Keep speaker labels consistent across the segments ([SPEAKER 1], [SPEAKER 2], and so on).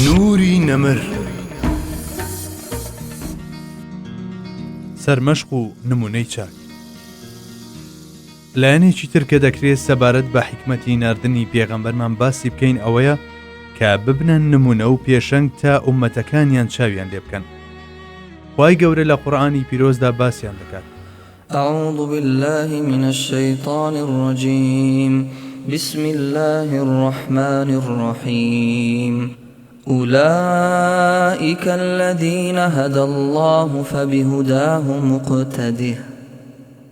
[SPEAKER 1] نوری نەمر. سەرمەشق و نمونەی چاک. لایەنێکی تر کە دەکرێت سەبارەت بە حیکمەتی ناردنی پێغەمبەرمان باسی بکەین ئەوەیە کە ببنە نمونە و پێشەنگ تا ئوممەتەکانیان چاویان لێ بکەن. خوای گەورە لە قورئانی پیرۆزدا باسیان دەکات.
[SPEAKER 2] اعوذ باللە من الشیطان الرجیم بسم اللە الرحمن الرحیم اولئک الذین هدی اللە فبهداه مقتده.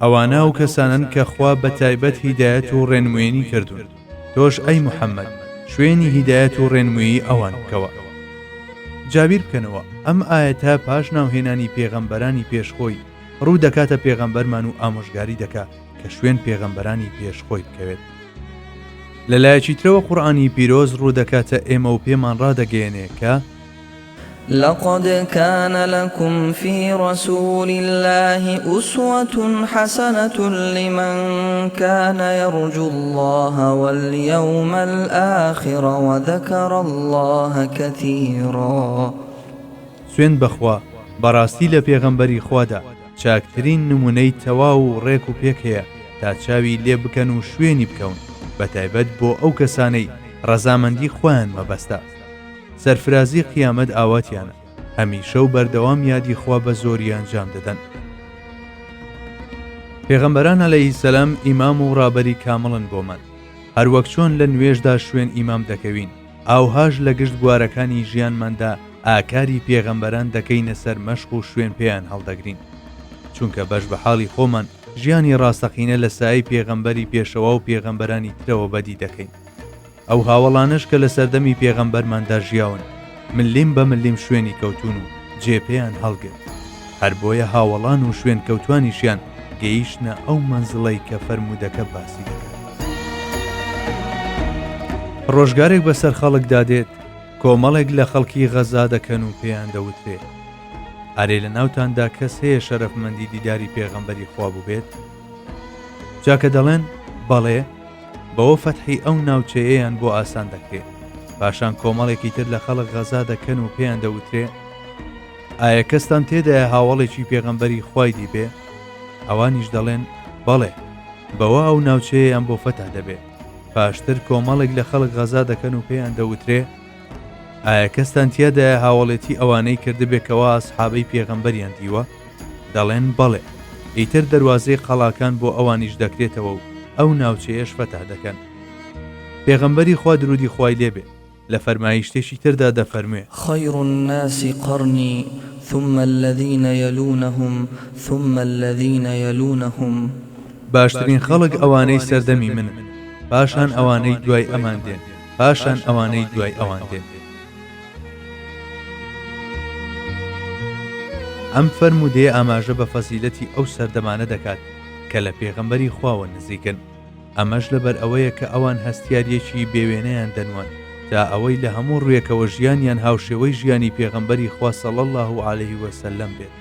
[SPEAKER 1] ئەوانە ئەو کەسانەن کە خوا بە تایبەت هیدایەت و ڕێنموێنی کردوون، تۆش ئەی محەممەد شوێنی هیدایەت و ڕێنموێی ئەوان بکەوە. جا بیر بکەنەوە ئەم ئایەتە پاش ناوهێنانی پێغەمبەرانی پێش خۆی ڕوو دەکاتە پێغەمبەرمان و ئامۆژگاری دەکا کە شوێن پێغەمبەرانی پێش خۆی بکەوێت. لە لایەکی ترەوە قورئانی پیرۆز ڕوو دەکاتە ئێمە و پێمان ڕادەگەیەنێ کە.
[SPEAKER 3] لقد کان لکم فی رسول اللە اسوة حسنة لمن کان یرجو اللە والیوم الآخر وذکر اللە کثیرا.
[SPEAKER 1] سوێند بەخوا بەڕاستی لە پێغەمبەری خوادا چاکترین نمونەی تەواو و ڕێک و پێک هەیە تا چاوی لێ بکەن و شوێنی بکەون بەتایبەت بۆ ئەو کەسانەی ڕەزامەندی خوایان مەبەستە سەرفرازی قیامەت ئاواتیانە هەمیشە و بەردەوام یادی خوا بە زۆری ئەنجام دەدەن. پێغەمبەران علیه السلام ئیمام و ڕابەری کامڵن بۆمان هەروەک چۆن لە نوێژدا شوێن ئیمام دەکەوین ئاوهاش لە گشت بوارەکانی ژیانماندا ئاکاری پێغەمبەران دەکەینە سەر مەشق و شوێن پێیان هەڵدەگرین چونکە بەش بە حاڵی خۆمان ژیانی ڕاستەقینە لە سایەی پێغەمبەری پێشەوا و پێغەمبەرانی ترەوە بەدی دەکەین. ئەو هاوەڵانەش کە لە سەردەمی پێغەمبەرماندا ژیاون، ملیم بە ملیم شوێنی کەوتوون و جێ پێیان هەڵگرت. هەر بۆیە هاوەڵان و شوێنکەوتوانیشیان گەیشتنە ئەو مەنزڵەی کە فەرموودەکە باسی دەکات. ڕۆژگارێک بەسەر خەڵکدا دێت، کۆمەڵێک لە خەڵکی غەزا دەکەن و پێیان دەوترێ، ئەرێ لە ناوتاندا کەس هەیە شەرەفمەندی دیداری پێغەمبەری خوا بووبێت؟ جا کە دەڵێن، بەڵێ، بەوە فەتحی ئەو ناوچەیەیان بۆ ئاسان دەکرێ. پاشان کۆمەڵێکی تر لە خەڵک غەزا دەکەن و پێیان دەوترێ، ئایا کەستان تێدایە هاوەڵێکی پێغەمبەری خوای دیبێ؟ ئەوانیش دەڵێن، بەڵێ. بەوە ئەو ناوچەیەیان بۆ فەتح دەبێ. پاشتر کۆمەڵێک لە خەڵک غەزا دەکەن و پێیان دەوترێ، ئایا کەستان تیادایە هاوەڵێتی ئەوانەی کردبێ کەوا ئەسحابەی پێغەمبەریان دیوە؟ دەڵێن، بەڵێ. ئیتر دەروازەی قەڵاکان بۆ ئەوانیش دەکرێتەوە و ئەو ناوچەیەش فەتح دەکەن. پێغەمبەری خوا درودی خوای لێ بێ لە فەرمایشتێکی تردا دەفەرموێ.
[SPEAKER 2] خیر الناس قرنی ثم الذین یلونهم ثم الذین یلونهم.
[SPEAKER 1] باشترین خەڵک ئەوانەی سەردەمی منن، پاشان ئەوانەی دوای ئەمان دێن، پاشان ئەوانەی دوای ئەوان دێن. ئەم فەرموودەیە ئاماژە بە فەزیلەتی ئەو سەردەمانە دەکات کە لە پێغەمبەری خواوە نزیکن، ئەمەش لەبەر ئەوەیە کە ئەوان هەستیارییەکی بێوێنەیان دەنواند تا ئەوەی لە هەموو ڕوویەکەوە ژیانیان هاوشێوەی ژیانی پێغەمبەری خوا صلی اللە علیه و سلم بێت.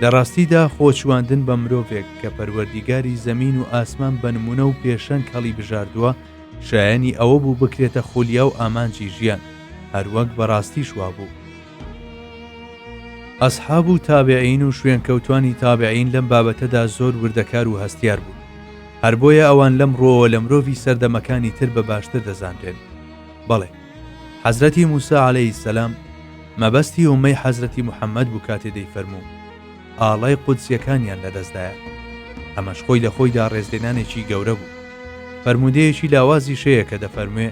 [SPEAKER 1] لە ڕاستیدا خۆچوواندن بە مرۆڤێک کە پەروەردیگاری زەمین و ئاسمان بە نموونە و پێشەنگ هەڵیبژاردووە شایەنی ئەوە بوو بکرێتە خولیا و ئامانجی ژیان، هەروەک بەڕاستیش وابوو. ئەسحاب و تابعین و شوێنکەوتوانی تابعین لەم بابەتەدا زۆر وردەکار و هەستیار بوون، هەر بۆیە ئەوان لەم ڕووەوە لە مرۆڤی سەردەمەکانی تر بە باشتر دەزانرێن. بەڵێ، حەزرەتی موسا عەلەیهی سەلام مەبەستی ئوممەی حەزرەتی محەممەد بوو کاتێ دەیفەرموو، ئاڵای قودسیەکانیان لەدەستدایە. ئەمەش خۆی لە خۆیدا ڕێزلێنانێکی گەورە بوو. فەرموودەیەکی لاوازیش هەیە کە دەفەرموێ.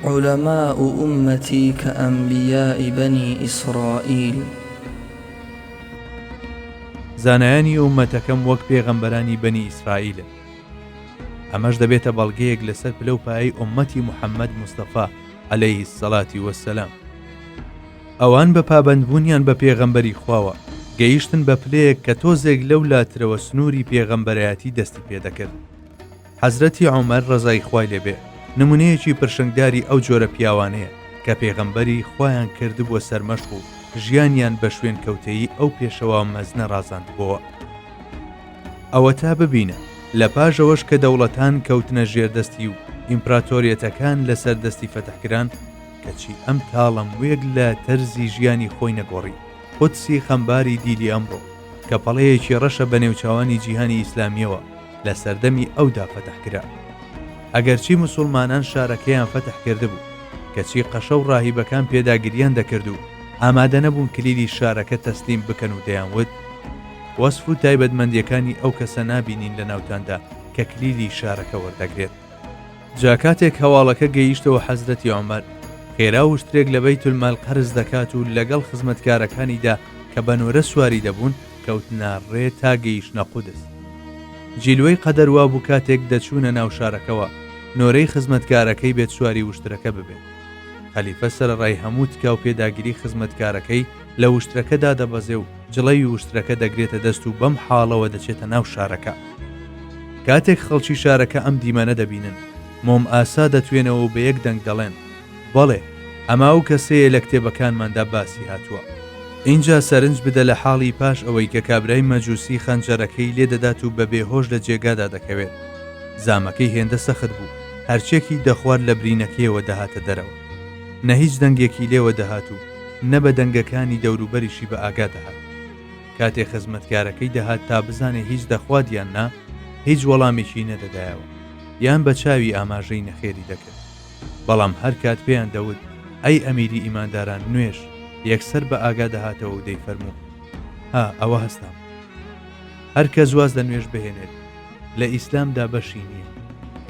[SPEAKER 3] علماء امتی کانبیاء بنی اسرائیل.
[SPEAKER 1] زانایانی ئوممەتەکەم وەک پێغەمبەرانی بەنی ئیسرائیلن. ئەمەش دەبێتە بەڵگەیەک لەسەر پلە و پایەی ئوممەتی محەممەد مستەفا علیە الصلوة والسلام. ئەوان بە پابەندبوونیان بە پێغەمبەری خواوە، گەیشتن بە پلەیەک کە تۆزێک لەو لاترەوە سنووری پێغەمبەرایەتی دەستی پێ دەکرد. حەزرەتی عومەر ڕەزای خوای لێ بێ نموونەیەکی پرشنگداری ئەو جۆرە پیاوانەیە کە پێغەمبەری خوایان کردبووە سەرمەشق و ژیانیان بە شوێنکەوتەیی ئەو پێشەوا مەزنە ڕازاندبۆوە. ئەوەتا ببینە، لە پاش ئەوەش کە دەوڵەتان کەوتنە ژێر دەستی و ئیمپراتۆریەتەکان لەسەر دەستی فەتح کران، کەچی ئەم تاڵە مووێک لە تەرزی ژیانی خۆی نەگۆڕی. قودسی خەمباری دیلی ئەمڕۆ، کە پەڵەیەکی ڕەشە بە نێوچاوانی جیهانی ئیسلامییەوە، لە سەردەمی ئەودا فەتح کرا. ئەگەرچی موسوڵمانان شارەکەیان فەتح کردبوو، کەچی قەشە و ڕاهیبەکان پێداگرییان دەکرد و ئامادە نەبوون کلیلی شارەکە تەسلیم بکەن و دەیانوت، وەسف و تایبەتمەندییەکانی ئەو کەسە نابینین لە ناوتاندا کە کلیلی شارەکە وەردەگرێت. جا کاتێک هەواڵەکە گەیشتەوە حەزرەتی عومەر، خێرا وشترێک لە بەیتولمال قەرز دەکات و لەگەڵ خزمەتکارەکانیدا کە بە نۆرە سواری دەبوون، کەوتنە ڕێ تا گەیشتنە قودس. جیلوەی قەدەر وابوو کاتێک دەچوونە ناو شارەکەوە، نۆرەی خزمەتکارەکەی بێت سواری وشترەکە ببێت. خەلیفە سەرەڕای هەموو تکا و پێداگری خزمەتکارەکەی لە وشترەکە دادەبەزێ و جڵەوی وشترەکە دەگرێتە دەست و بەم حاڵەوە دەچێتە ناو شارەکە. کاتێک خەڵکی شارەکە ئەم دیمەنە دەبینن، مۆم ئاسا دەتوێنەوە و بە یەک دەنگ دەڵێن، بەڵێ، ئەمە ئەو کەسەیە لە کتێبەکانماندا باسی هاتووە. ئینجا سەرنج بدە لە حاڵی پاش ئەوەی کە کابرای مەجوسی خەنجەرەکەی لێ دەدات و بە بێهۆش لە جێگادا دەکەوێت. زامەکەی هێندە سەخت بوو، هەرچیەکی دەخوارد لە برینەکەیەوە دەهاتە دەرەوە. نە هیچ دەنگێکی لێوە دەهات و نە بە دەنگەکانی دەوروبەریشی بە ئاگا دەهات. کاتێ خزمەتکارەکەی دەهات تا بزانێ هیچ دەخوات یان نا، هیچ وەڵامێکی نەدەدایەوە، یان بە چاوی ئاماژەی نەخێری دەکرد. بەڵام هەر کات پێیان دەوت، ئەی ئەمیری ئیمانداران نوێژ، یەکسەر بە ئاگا دەهاتەوە و دەیفەرموو، ها ئەوە هەستام. هەر کەس واز لە نوێژ بهێنێت، لە ئیسلامدا بەشی نییە.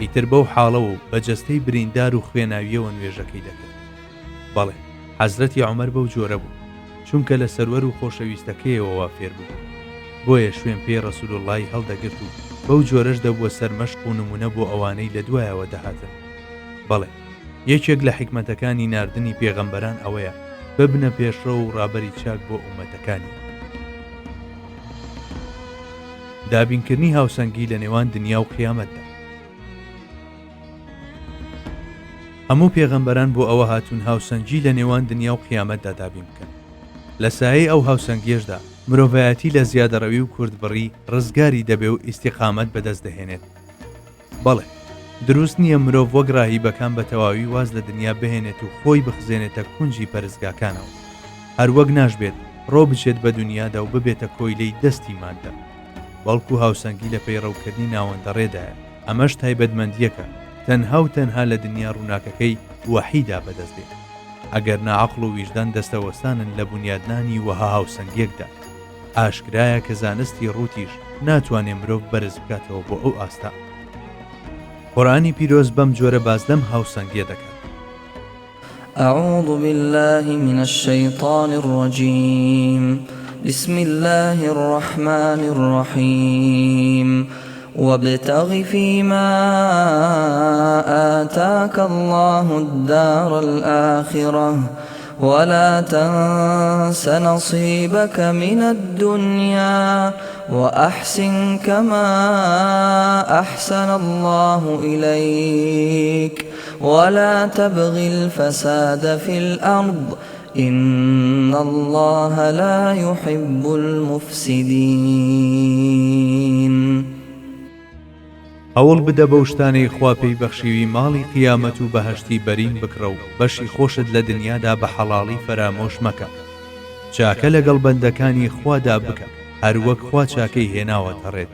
[SPEAKER 1] ئیتر بەو حاڵەوە و بە جەستەی بریندار و خوێناوییەوە نوێژەکەی دەکرد. بەڵێ، حەزرەتی عومەر بەو جۆرە بوو، چونکە لە سەروەر و خۆشەویستەکەیەوە وا فێر ببوو. بۆیە شوێن پێی ڕەسولوڵڵای هەڵدەگرت و بەو جۆرەش دەبووە سەرمەشق و نموونە بۆ ئەوانەی لە دوایەوە دەهاتن. بەڵێ، یەکێک لە حیکمەتەکانی ناردنی پێغەمبەران ئەوەیە ببنە پێشڕەو و ڕابەری چاک بۆ ئوممەتەکانیان. دابینکردنی هاوسەنگی لە نێوان دنیا و قیامەتدا. هەموو پێغەمبەران بۆ ئەوە هاتوون هاوسەنگی لە نێوان دنیا و قیامەتدا دابین بکەن. لە سایەی ئەو هاوسەنگیەشدا مرۆڤایەتی لە زیادەڕەوی و کورتبڕی ڕزگاری دەبێ و ئیستیقامەت بەدەست دەهێنێت. بەڵێ، دروست نییە مرۆڤ وەک ڕاهیبەکان بە تەواوی واز لە دنیا بهێنێت و خۆی بخزێنێتە کونجی پەرستگاکانەوە. هەروەک ناشبێت ڕۆ بچێت بە دنیادا و ببێتە کۆیلەی دەستی ماددە. بەڵکو هاوسەنگی لە پەیڕەوکردنی ناوەندەڕێدایە. ئەمەش تایبەتمەندییەکە تەنها و تەنها لە دنیا ڕووناکەکەی وەحیدا بەدەست دێت. ئەگەرنا عەقڵ و ویژدان دەستەوەستانن لە بونیادنانی وەها هاوسەنگییەکدا. ئاشکرایە کە زانستی ڕووتیش ناتوانێ مرۆڤ بەرز بکاتەوە بۆ ئەو ئاستە. قورئانی پیرۆز بەم جۆرە باس لەم هاوسەنگییە دەکات.
[SPEAKER 2] اعوذ باللە من الشیطان الرجیم بسم اللە الرحمن الرحیم وابتغ فیما آتاک اللە الدار الآخرە ولا تنس نصیبک من الدنیا وأحسن کما أحسن اللە الیک ولا تبغ الفساد في الأرض إن اللە لا يحب المفسدین.
[SPEAKER 1] هەوڵ بدە بەو شتانەی خوا پێی بەخشیوی ماڵی قیامەت و بەهەشتی بەرین بکڕە و بەشی خۆشت لە دنیادا بە حەڵاڵی فەرامۆش مەکە چاکە لەگەڵ بەندەکانی خوادا بکە هەروەک خوا چاکەی هێناوەتە ڕێت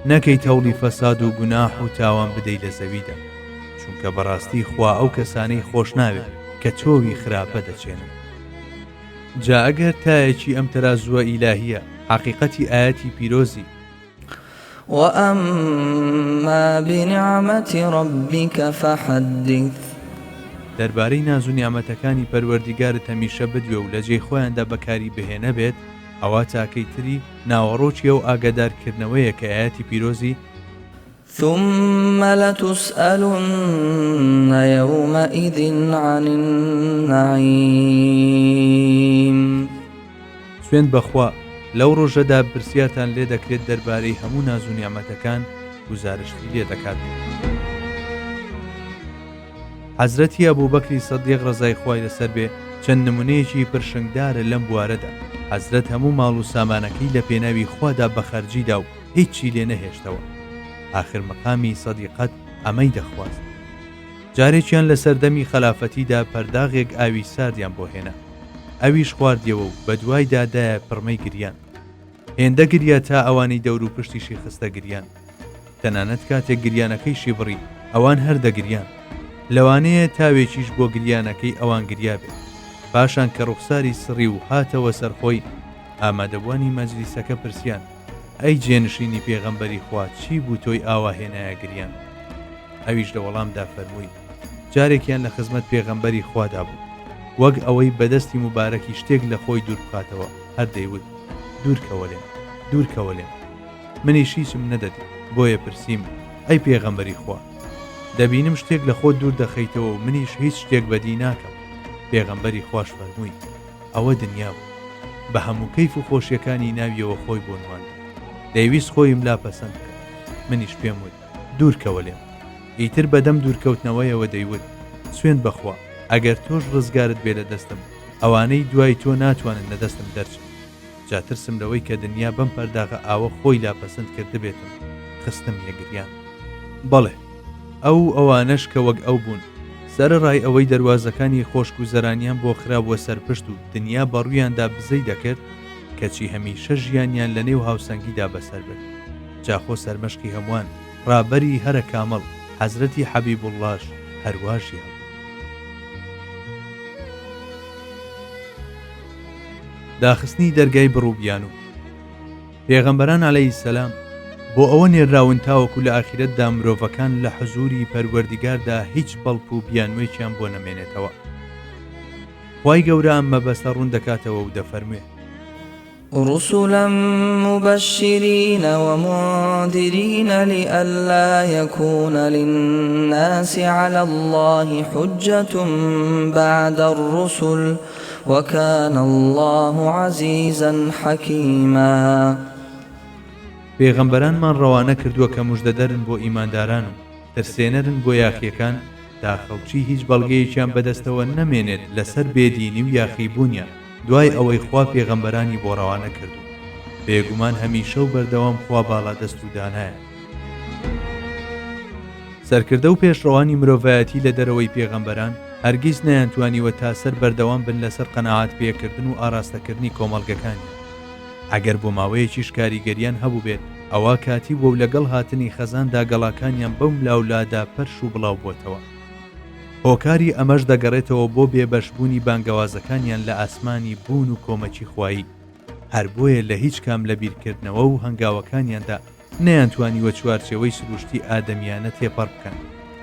[SPEAKER 1] نەکەیت هەوڵی فەساد و گوناح و تاوان بدەی لە زەویدا، چونکە بەڕاستی خوا ئەو کەسانەی خۆشناوێت کە تۆوی خراپە دەچێنن. جا ئەگەر تایەکی ئەم تەرازووە ئیلاهییە حەقیقەتی ئایەتی پیرۆزی.
[SPEAKER 2] وَأَمَّا بِنِعْمَةِ رَبِّکَ فَحَدِّثْ.
[SPEAKER 1] دەربارەی ناز و نیعمەتەکانی پەروەردیگارت هەمیشە بدوێ و لە جێی خۆیاندا بەکاری بهێنە بێت، ئەوا تاکەی تری ناوەڕۆکی ئەو ئاگادار کردنەوەیە کە ئایەتی پیرۆزی،
[SPEAKER 2] ثم لتسألن یومئذ عن النعیم.
[SPEAKER 1] سوێند بەخوا لەو ڕۆژەدا پرسیارتان لێ دەکرێت دەربارەی هەموو ناز و نیعمەتەکان گوزارشتی لێ دەکات. حەزرەتی ئەبوبەکری سەدیق ڕەزای خوای لەسەر بێ چەند نمونەیەکی پرشنگدارە لەم بوارەدا، حەزرەت هەموو ماڵ و سامانەکەی لە پێناوی خوادا بە خەرجی دا و هیچی لێ نەهێشتەوە. ئاخر مەقامی سەدیقەت ئەمەی دەخواست. جارێکیان لە سەردەمی خەلافەتیدا پەرداغێک ئاوی ساردیان بۆ هێنا. ئەویش خواردیەوە و بەدوایدا دایە پڕمەی گریان. هێندە گریا تا ئەوانی دەوروپشتیشی خستە گریان. تەنانەت کاتێک گریانەکەیشی بڕی، ئەوان هەر دەگریان. لەوانەیە تاوێکیش بۆ گریانەکەی ئەوان گریابێت. پاشان کە ڕوخساری سڕی و هاتەوە سەر خۆی، ئامادەبووانی مەجلیسەکە پرسیان، ئەی جێنشینی پێغەمبەری خوا چی بوو تۆی ئاوا هێنایە گریان؟ ئەویش لە وەڵامدا فەرمووی، جارێکیان لە خزمەت پێغەمبەری خوادا بوو، وەک ئەوەی بە دەستی موبارەکی شتێک لە خۆی دوور بخاتەوە، هەر دەیوت، دوورکەوە لێم، دوورکەوە لێم. منیش هیچم نەدەدی، بۆیە پرسیم، ئەی پێغەمبەری خوا! دەبینم شتێک لە خۆت دوور دەخەیتەوە و منیش هیچ شتێک بەدی ناکەم. پێغەمبەری خواش فەرمووی، ئەوە دنیا بوو. بە هەموو کەیف و خۆشیەکانی ناویەوە خۆی بۆ نواندم. دەیویست خۆیم لا پەسەند بکا. منیش پێم وت، دوورکەوە لێم. ئیتر بەدەم دوورکەوتنەوەیەوە دەیوت، سوێند بە خوا، ئەگەر تۆش ڕزگارت بێ لە دەستم، ئەوانەی دوای تۆ ناتوانن لە دەستم دەرچن. جا ترسم لەوەی کە دنیا بەم پەرداغە ئاوە خۆی لا پەسند کردبێتم، خستمیە گریان. بەڵێ، ئەو و ئەوانەش کە وەک ئەو بوون، سەرەڕای ئەوەی دەروازەکانی خۆشگوزەرانیان بۆ خرابووە سەر پشت و دنیا بە ڕوویاندا بزەی دەکرد، کەچی هەمیشە ژیانیان لە نێو هاوسەنگیدا بەسەر برد. جا خۆ سەرمەشقی هەمووان، ڕابەری هەرە کامڵ، حەزرەتی حەبیبوڵڵاش هەروا ژیابوو. داخستنی دەرگای بڕ و بیانوو. پێغەمبەران علیە السلام بۆ ئەوە نێرراون تاوەکو لە ئاخیرەتدا مرۆڤەکان لە حزوری پەروەردیگاردا هیچ پەڵپ و بیانووێکیان بۆ نەمێنێتەوە. خوای گەورە ئەم مەبەستە ڕوون دەکاتەوە و دەفەرموێ.
[SPEAKER 2] رسلا مبشرین ومنذرین لئلا یکون للناس علی اللە حجة بعد الرسل وکان اللە عزیزا حکیما.
[SPEAKER 1] پێغەمبەرانمان ڕەوانە کردووە کە مژدەدەرن بۆ ئیمانداران و ترسێنەرن بۆ یاخییەکان تا خەڵکی هیچ بەڵگەیەکیان بەدەستەوە نەمێنێت لەسەر بێدینی و یاخیبوونیان دوای ئەوەی خوا پێغەمبەرانی بۆ ڕەوانە کردوون بێگومان هەمیشە و بەردەوام خوا باڵادەست و دانایە. سەرکردە و پێشڕەوانی مرۆڤایەتی لە دەرەوەی پێغەمبەران هەرگیز نەیانتوانیوە تا سەر بەردەوام بن لەسەر قەناعەت پێکردن و ئاراستەکردنی کۆمەڵگەکانیان. ئەگەر بۆ ماوەیەکیش کاریگەریان هەبووبێت ئەوا کاتی بووە و لەگەڵ هاتنی خەزاندا گەڵاکانیان بەم لاولادا پەرش و بڵاو بۆتەوە. هۆکاری ئەمەش دەگەڕێتەوە بۆ بێبەشبوونی بانگەوازەکانیان لە ئاسمانی بوون و کۆمەکی خوایی، هەر بۆیە لە هیچ کام لە بیرکردنەوە و هەنگاوەکانیاندا نەیانتوانیوە چوارچێوەی سروشتی ئادەمیانە تێپەڕ بکەن،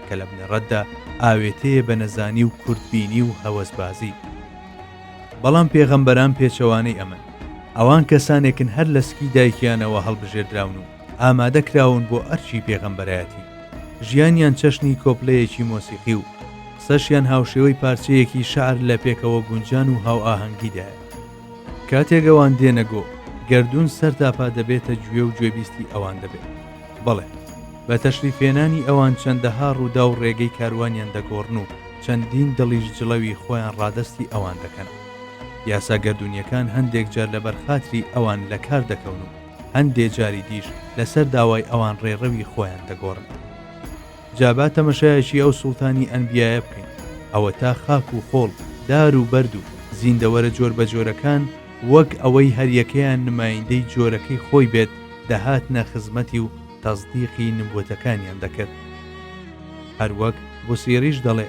[SPEAKER 1] کە لە بنەڕەتدا ئاوێتەیە بە نەزانی و کورتبینی و هەوەسبازی. بەڵام پێغەمبەران پێچەوانەی ئەمەن، ئەوان کەسانێکن هەر لە سکی دایکیانەوە هەڵبژێردراون و ئامادە کراون بۆ ئەرکی پێغەمبەرایەتی. ژیانیان چەشنی کۆپلەیەکی مۆسیقی و قسەشیان هاوشێوەی پارچەیەکی شەعر لە پێکەوە گونجان و هاوئاهەنگیدایە. کاتێک ئەوان دێنە گۆ، گەردوون سەرتاپا دەبێتە گوێ و گوێبیستی ئەوان دەبێت. بەڵێ، بە تەشریفهێنانی ئەوان چەندەها ڕووداو ڕێگەی کاروانیان دەگۆڕن و چەندین دڵیش جڵەوی خۆیان ڕادەستی ئەوان دەکەن. یاسا گەردوونییەکان هەندێک جار لەبەر خاتری ئەوان لە کار دەکەون و هەندێ جاری دیش لەسەر داوای ئەوان ڕێڕەوی خۆیان دەگۆڕن. جا با تەمەشایەکی ئەو سوڵتانی ئەنبیایە بکەین، ئەوەتا خاک و خۆڵ، دار و بەرد و زیندەوەرە جۆربەجۆرەکان وەک ئەوەی هەریەکەیان نمایندەی جۆرەکەی خۆی بێت دەهاتنە خزمەتی و تەسدیقی نبوەتەکانیان دەکرد. هەروەک بوسیریش دەڵێ.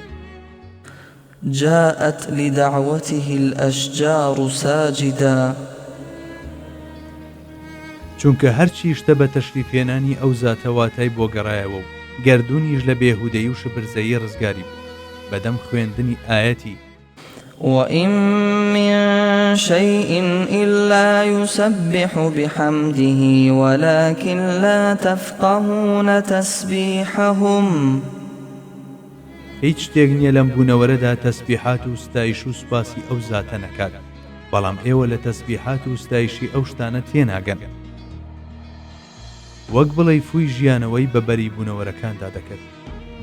[SPEAKER 2] جاءت لدعوته الاشجار ساجدا.
[SPEAKER 1] چونکە هەرچی شتە بە تەشریفهێنانی ئەو زاتە واتای بۆ گەڕایەوە و گەردوونیش لە بێهودەیی و شپرزەیی ڕزگاری بوو بەدەم خوێندنی ئایەتی،
[SPEAKER 2] وَإِن مِّن شَيْءٍ إِلَّا يُسَبِّحُ بِحَمْدِهِ وَلَٰكِن لَّا تَفْقَهُونَ تَسْبِيحَهُمْ.
[SPEAKER 1] هیچ شتێک نییە لەم بوونەوەرەدا تەسبیحات و ستایش و سوپاسی ئەو زاتە نەکات، بەڵام ئێوە لە تەسبیحات و ستایشی ئەو شتانە تێناگەن. وەک بڵێی فووی ژیانەوەی بە بەری بوونەوەرەکاندا دەکرد.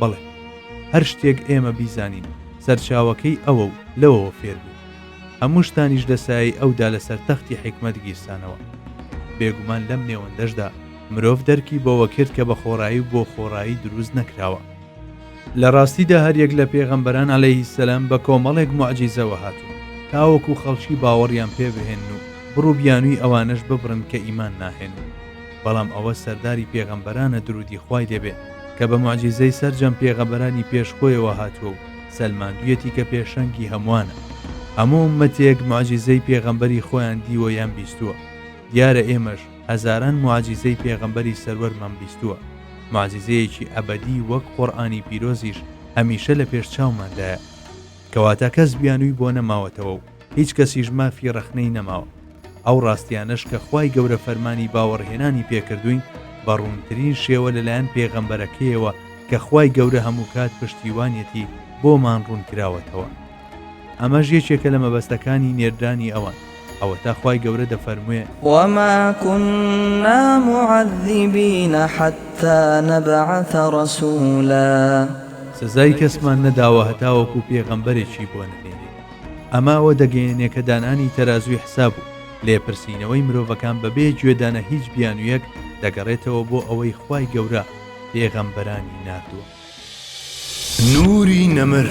[SPEAKER 1] بەڵێ، هەر شتێک ئێمە بیزانین، سەرچاوەکەی ئەوە و لەوەوە فێر بووین. هەموو شتانیش لە سایەی ئەودا لەسەر تەختی حیکمەت گیرسانەوە. بێگومان لەم نێوەندەشدا مرۆڤ دەرکی بەوە کرد کە بە خۆڕایی و بۆ خۆڕایی دروست نەکراوە. لە ڕاستیدا هەریەک لە پێغەمبەران علیه السلام بە کۆمەڵێک موعجیزەوە هاتوون تاوەکو خەڵکی باوەڕیان پێ بهێنن و بڕ و بیانووی ئەوانەش ببڕن کە ئیمان ناهێنن بەڵام ئەوە سەرداری پێغەمبەرانە درودی خوای لێ بێ کە بە موعجیزەی سەرجەم پێغەمبەرانی پێش خۆیەوە هاتووە و سەلماندویەتی کە پێشەنگی هەمووانە. هەموو ئوممەتێک موعجیزەی پێغەمبەری خۆیان دیوە یان بیستووە. دیارە ئێمەش هەزاران موعجیزەی پێغەمبەری سەروەرمان بیستووە. موعجیزەیەکی ئەبەدی وەک قورئانی پیرۆزیش هەمیشە لە پێش چاوماندایە. کەواتە کەس بیانووی بۆ نەماوەتەوە و هیچ کەسیش مافی ڕەخنەی نەماوە. ئەو ڕاستیانەش کە خوای گەورە فەرمانی باوەڕهێنانی پێکردووین بە ڕوونترین شێوە لەلایەن پێغەمبەرەکەیەوە کە خوای گەورە هەمووکات پشتیوانیەتی بۆمان ڕوونکراوەتەوە. ئەمەش یەکێکە لە مەبەستەکانی نێردرانی ئەوان، ئەوەتا خوای گەورە دەفەرموێ.
[SPEAKER 2] وما كنا معذبین حتی نبعث رسولا.
[SPEAKER 1] سزای کەسمان نەداوە هەتاوەکو پێغەمبەرێکی بۆ نەنێرین. ئەمە ئەوە دەگەیەنێ کە دانانی تەرازووی حساب و لێپرسینەوەی مرۆڤەکان بەبێ گوێدانە هیچ بیانوویەک دەگەڕێتەوە بۆ ئەوەی خوای گەورە پێغەمبەرانی ناردووە.
[SPEAKER 4] نوری نەمر.